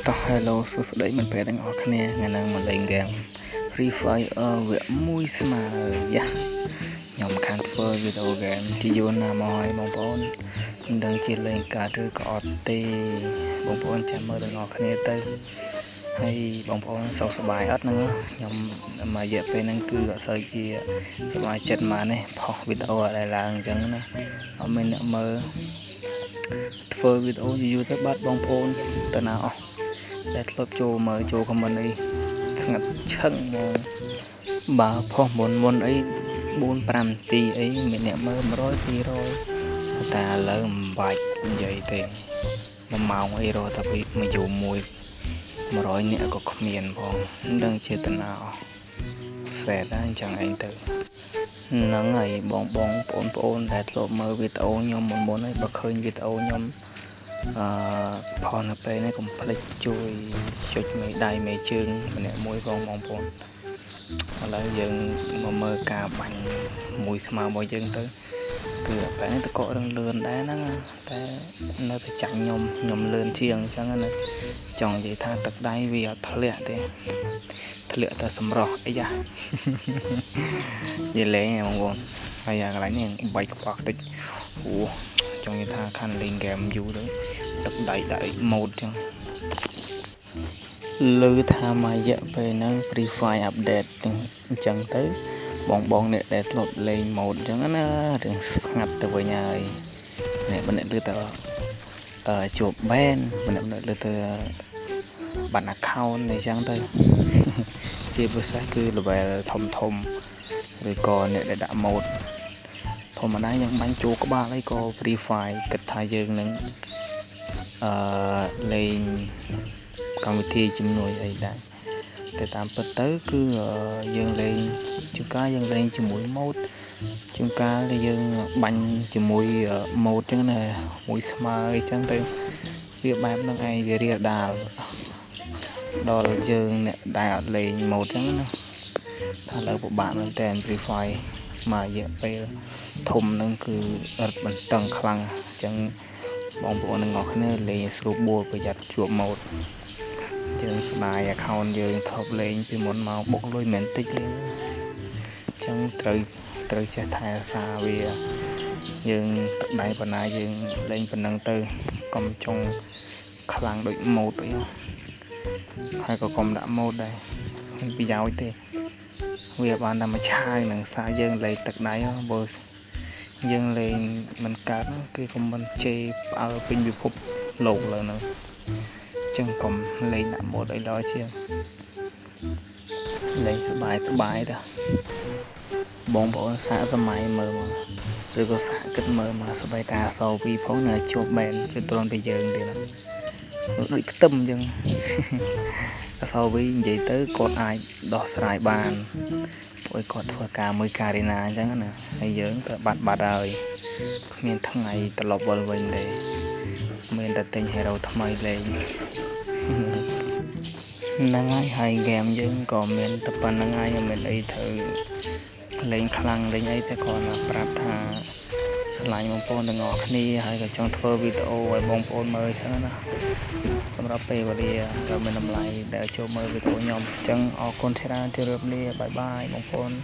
តោះ Hello សួស្តីមិត្តភក្តិទាំងអស់គ្នា។ថ្ងៃនេះមកលេងហ្គេម Free Fire វគ្គមួយស្មើយ៉ាខ្ញុំខានធ្វើវីដេអូហ្គេមជាយូរណាស់មកហើយបងប្អូនមិនដឹងជាលេងកើតឬក៏អត់ទេបងប្អូនចាំមើលទាំងអស់គ្នាទៅហើយបងប្អូនសុខសប្បាយអត់ហ្នឹងខ្ញុំមួយរយៈពេលហ្នឹងគឺអត់សូវជាសប្បាយចិត្តមកនេះផុសវីដេអូអត់ដែលឡើងអញ្ចឹងណាអត់មានអ្នកមើលធ្វើវីដេអូយូរៗទៅបាត់បងប្អូនទៅណាអស់ដែលធ្លាប់ចូលមើលចូល comment អីស្ងាត់ឈឹងហ្មងបើផុសមុនមុនអី4 5នាទីអីមានអ្នកមើល100 200តែឥឡូវមិនបាច់និយាយទេ1ម៉ោងអីរកតែពីមួយយូរមួយ100នាក់ក៏គ្មានផងមិនដឹងជាតាណាអស់សែតណាអញ្ចឹងឯងទៅហ្នឹងហើយបងបងប្អូនប្អូនដែលធ្លាប់មើលវីដេអូខ្ញុំមុនមុនហើយបើឃើញវីដេអូខ្ញុំអឺផុសនៅពេលនេះកុំភ្លេចជួយចុចមេដៃមេជើងម្នាក់មួយផងបងប្អូនឥឡូវយើងមកមើលការបាញ់មួយស្មើរបស់យើងទៅគឺអាបែនេះតកករឹងលឿនដែរហ្នឹងតែនៅតែចាញ់ខ្ញុំខ្ញុំលឿនជាងអញ្ចឹងណាចង់និយាយថាទឹកដៃវាអត់ធ្លាក់ទេធ្លាក់តែសម្រស់អីយ៉ានិយាយលេងបងប្អូនហើយអាកន្លែងនេះបាច់ក្បោះតិចអូចង់និយាយថាខានលេងហ្គេមយូរទៅទឹកដៃដាក់ម៉ូតចឹងឮថាមួយរយៈពេលហ្នឹង Free Fire update ទាំងអញ្ចឹងទៅបងបងអ្នកដែលធ្លាប់លេង mod អញ្ចឹងណារឿងស្ងាត់ទៅវិញហើយអ្នកម្នាក់ឮទៅអឺជាប់ ban ម្នាក់ម្នាក់ឮទៅបាត់ account អីចឹងទៅជាពិសេសគឺ level ធំធំឬក៏អ្នកដែលដាក់ mod ធម្មតាយើងបាញ់ចូលក្បាលអីក៏ Free Fire គិតថាយើងនឹងអឺលេងកម្មវិធីជំនួយអីដែរតែតាមពិតទៅគឺយើងលេងជួនកាលយើងលេងជាមួយ mod ជួនកាលយើងបាញ់ជាមួយ mod ចឹងណាមួយស្មើអីចឹងទៅវាបែបហ្នឹងឯងវារាលដាលដល់យើងអ្នកដែលអត់លេង mod ចឹងណាថាឥឡូវពិបាកមែនតើ Free Fire មួយរយៈពេលធំហ្នឹងគឺរឹតបន្តឹងខ្លាំងអញ្ចឹងបងប្អូនទាំងអស់គ្នាលេងស្រួលបួលប្រយ័ត្នជួប mod យើងស្ដាយ account យើងធ្លាប់លេងពីមុនមកបុកលុយមិនតិចទេអញ្ចឹងត្រូវត្រូវចេះថែរក្សាវាយើងទឹកដៃប៉ុណ្ណាយើងលេងប៉ុណ្ណឹងទៅកុំចង់ខ្លាំងដូច mod អីហើយក៏កុំដាក់ mod ដែរមិនប្រយោជន៍ទេវាបានតែមួយឆាវនឹងសារយើងលេងទឹកដៃបើយើងលេងមិនកើតគឺកុំមិនជេរផ្អើលពេញពិភពលោកលើហ្នឹងចឹងកុំលេងដាក់ mod អីដល់ជាងលេងសបាយសបាយទៅបងប្អូនសាកសម័យមើលមកឬក៏សាកគិតមើលមកសម្បីតាអសវីផងនៅជាប់បែនគឺទ្រាំពីយើងទៀតដូចខ្ទឹមអញ្ចឹងអសវីនិយាយទៅគាត់អាចដោះស្រាយបានព្រោះគាត់ធ្វើការមួយការីណាអញ្ចឹងណាហើយយើងទៅបាត់បាត់ហើយគ្មានថ្ងៃត្រឡប់វិលវិញទេមានតែទិញ hero ថ្មីលេងហ្នឹងហើយហើយហ្គេមយើងក៏មានតែប៉ុណ្្នឹងហើយមិនមានអីត្រូវលេងខ្លាំងលេងអីតែគ្រាន់តែប្រាប់ថាស្រឡាញ់បងប្អូនទាំងអស់គ្នាហើយក៏ចង់ធ្វើវីដេអូឲ្យបងប្អូនមើលចឹងណាសម្រាប់ពេលវេលាក៏មានតម្លៃដែលចូលមើលវីដេអូខ្ញុំអញ្ចឹងអរគុណច្រើនជម្រាបលា bye bye បងប្អូន។